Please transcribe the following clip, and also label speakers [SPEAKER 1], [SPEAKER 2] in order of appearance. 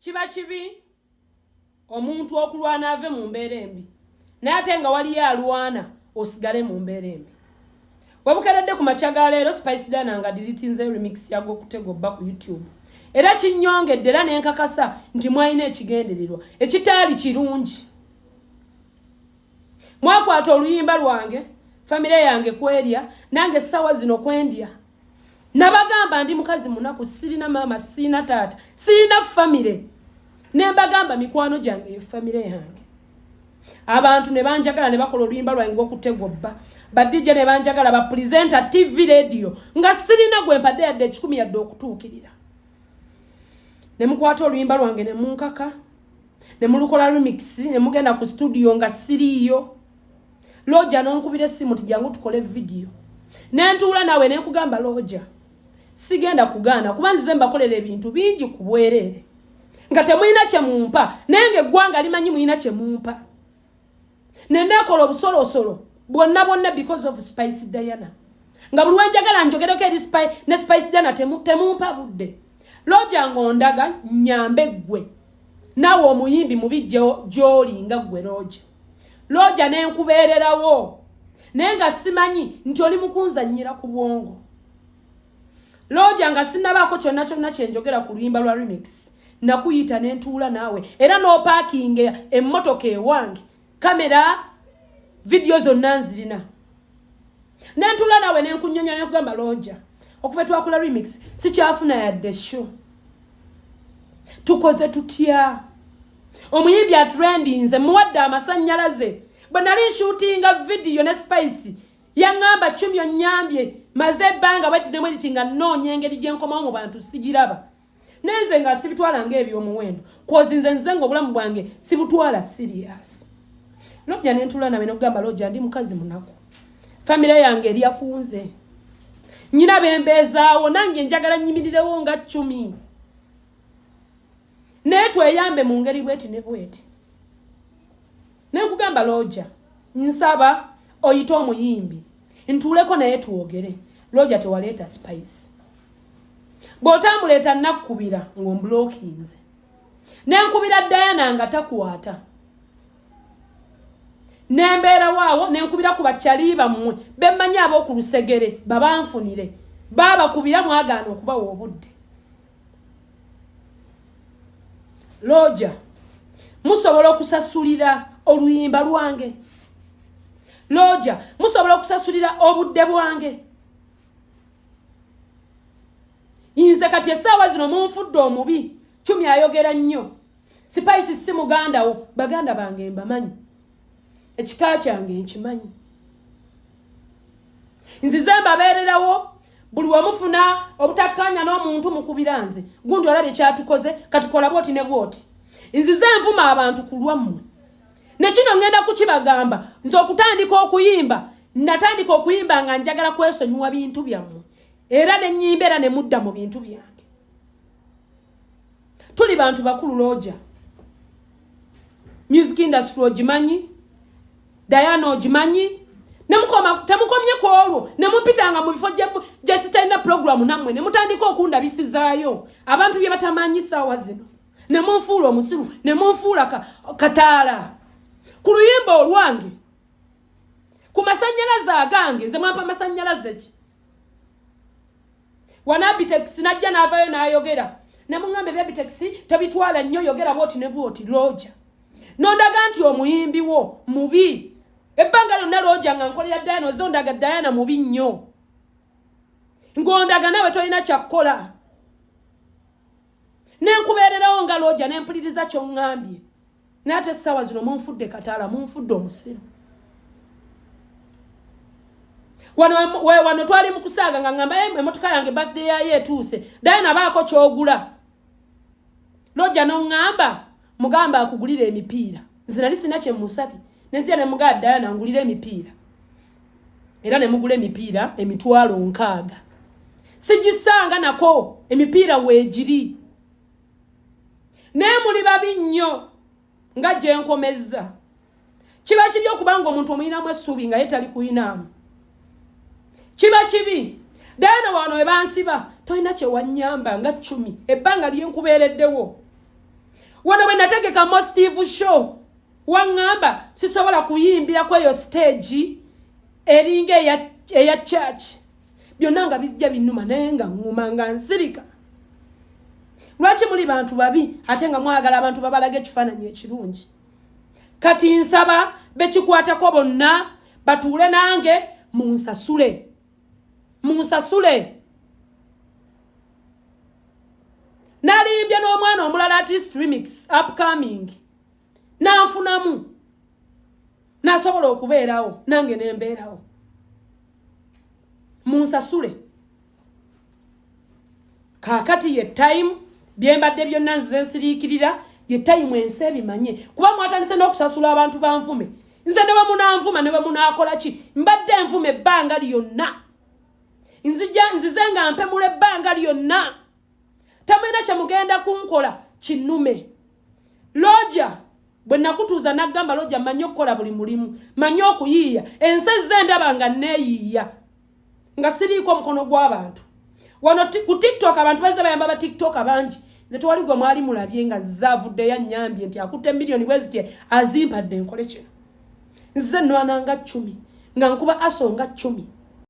[SPEAKER 1] Kiba kibi omuntu okulwana ave mu mbeera embi, naye ate nga waliyo alwana osigale mu mbeera embi. Webukeredde ku makya ga leero, Spice Diana nga deletinze remix ya Gwokutega Obba ku YouTube, era kinnyongedde era nenkakasa nti mwalina ekigendererwa ekitaali kirungi. Mwakwata oluyimba lwange, famire yange kwerya, nange essaawa zino kwendya. Nabagamba ndi mukazi munaku, sirina maama, sirina taata, sirina famire, ne mbagamba mikwano gyange ye famire yange. Abantu ne banjagala ne bakola oluyimba lwange Gwokutegwa Obba, ba DJ ne banjagala, ba presenter TV, radio, nga sirina gwe mpadde yadde 100 yadde okutuukirira. Ne mukwata oluyimba lwange ne munkaka ne mulukola remix ne mugenda ku studio nga siriiyo. Loja nonkubira essimu ti jangu tukole video, nentuula naawe nenkugamba, "Loja, sigenda kugaana kuba nzize mbakolera ebintu bingi ku bwereere nga temulina kyemumpa, naye nga eggwanga limanyi mulina kyemumpa." Neneekola obusolosolo bwonna bwonna because of Spice Diana, nga buli wenjagala njogereko eri ne Spice Diana temumpa budde. Loja, ng'ondaga nyambe ggwe naawe omuyimbi mubi gy'oli nga ggwe Loja. Loja, nenkubeererawo, naye nga simanyi nti oli mukunzannyira ku bwongo. Loja, nga sinnabaako kyonna kyonna kyenjogera ku luyimba lwa remix, nakuyita nentuula naawe era n'opaakinga emmotoka ewange, kamera, vidiyo zonna nzirina. Nentuula naawe nenkunyonyola nekugamba, "Loja, okuva twakola remix sikyafuna yadde show. Tukoze tutya? Omuyimbi atrendinze, muwadde amasannyalaze." Bwe nali nshootinga vidiyo ne Spice, yaŋŋamba, "Cumi, onnyambye, maze ebbanga bweti ne bweti nga nnoonya engeri gye nkomawo mu bantu, sigiraba." Nenze nga sibitwala ng'ebyomuwendo, 'cause nze nga obulamu bwange sibutwala serious. Lojja, nentula nawe nokugamba, "Lojja, ndi mukazi munaku, famire yange erya kunze, nyina bembeezaawo, nange njagala nnyimirirewo nga Cumi, naye tweyambe mu ngeri bweti ne bweti." Nenkugamba, "Lojja, nsaba oyite omuyimbi ntuuleko naye twogere." Lojja, tewaleeta Spice. Bw'otamuleeta, nakkubira ng'omblockinze, nenkubira Diana nga takwata, nembeera waawo, nenkubira ku bakyali bammwe bemmanyi ab'oku lusegere babanfunire, baabakubira, mwagaana okubawa obudde. Lojja, musobola okusasulira oluyimba lwange? Lojja, musobola okusasulira obudde bwange? Nze kati essaawa zino munfudde omubi. Cumi ayogera nnyo, Spice si muganda wo. Baganda bange mbamanyi, ekika kyange nkimanyi. Nzize mbabeererawo. Buli wemufuna obutakkanya n'omuntu, mukubira nze, "Gundi, olabye kyatukoze, katukola bwoti ne bwoti." Nzize nvuma abantu ku lwammwe. Ne kino ŋŋenda kukibagamba, nze okutandika okuyimba, natandika okuyimba nga njagala kwesonyiwa bintu byammwe, era nenyimba era ne mudda mu bintu byange. Tuli bantu bakulu. Looja, music industry ogimanyi, Diana ogimanyi. Temukomye ku olwo, ne mumpitanga mu bifo gye sitalina puroguramu nammwe, ne mutandika okundabisizaayo abantu bye batamanyi saawa zino, ne munfuula omusiru, ne munfuula kataala ku luyimba olwange, ku masannyalaze agange. Nze mwampa amasannyalaze ki? Wanabitex najja n'avayo n'ayogera, ne muŋŋamba, "Ebya Bitex tebitwala nnyo, yogera bwoti ne bwoti." Looja, nondaga nti omuyimbi wo mubi. Ebbanga lyonna, Looja, nga nkolera Diana, oze ondaga Diana mubi nnyo, ng'ondaga nawe tolina kyakkola. Nenkubeererawo nga Looja, nempuliriza kyoŋŋambye, naye ate essaawa zino munfudde kataala, munfudde omusiru. Wano wano twali mu kusaaga nga ngamba emotoka yange birthday yayo etuuse, Diana baako kyogula. Lojja, noŋŋamba, "Mugamba akugulira emipiira." Nze nali sina kyemusabye, nenzira ne mugaa, "Diana, ngulira emipiira." Era ne mugula emipiira 60,000, sigisanga nako emipiira weegiri. Naye muli babi nnyo nga gye nkomezza. Kiba kibi okubanga omuntu omuyinamu essuubi nga ye tali kuyinaamu, kiba kibi. Diana, wano we bansiba tolina kyewanyamba nga Cumi ebbanga lyenkubeereddewo. Wano bwe nategeka Mostive show, waŋŋamba sisobola kuyimbirako eyo stage eringa eya church. Byonna nga bijja binnuma, naye nga ŋŋuma, nga nsirika. Lwaki muli bantu babi ate nga mwagala abantu babalaga ekifaananyi ekirungi? Kati nsaba bekikwatako bonna batuule nange, munsasule, munsasule. Nalimbye n'omwana omulala, artist remix upcoming, nanfunamu, nasobola okubeerawo nange nembeerawo. Munsasule. Kaakati ye time byembadde byonna nzize nsiriikirira, ye time ensi ebimanye, kuba mwatandise n'okusasula abantu banvume. Nze ne bwemunanvuma, ne bwemunaakola ki, mbadde envuma ebbanga lyonna. Nzija nzize nga mpemula ebbanga lyonna. Temulina kyemugenda kunkola kinnume. Loja bwe nakutuuza naggamba, Loja, manyi okukola buli mulimu, manyi okuyiiya. Ensi ezze ndaba nga neeyiiya, nga siriiko omukono gw'abantu. Wano ku TikTok abantu bazze bayamba ba TikTok bangi. Nze tewali gwe mwali mulabye nga zaavuddeyo annyambye nti akutte miliyoni bwe zitye azimpadde nkole kino. Nzize nnwana nga 10, nga nkuba aso nga 10.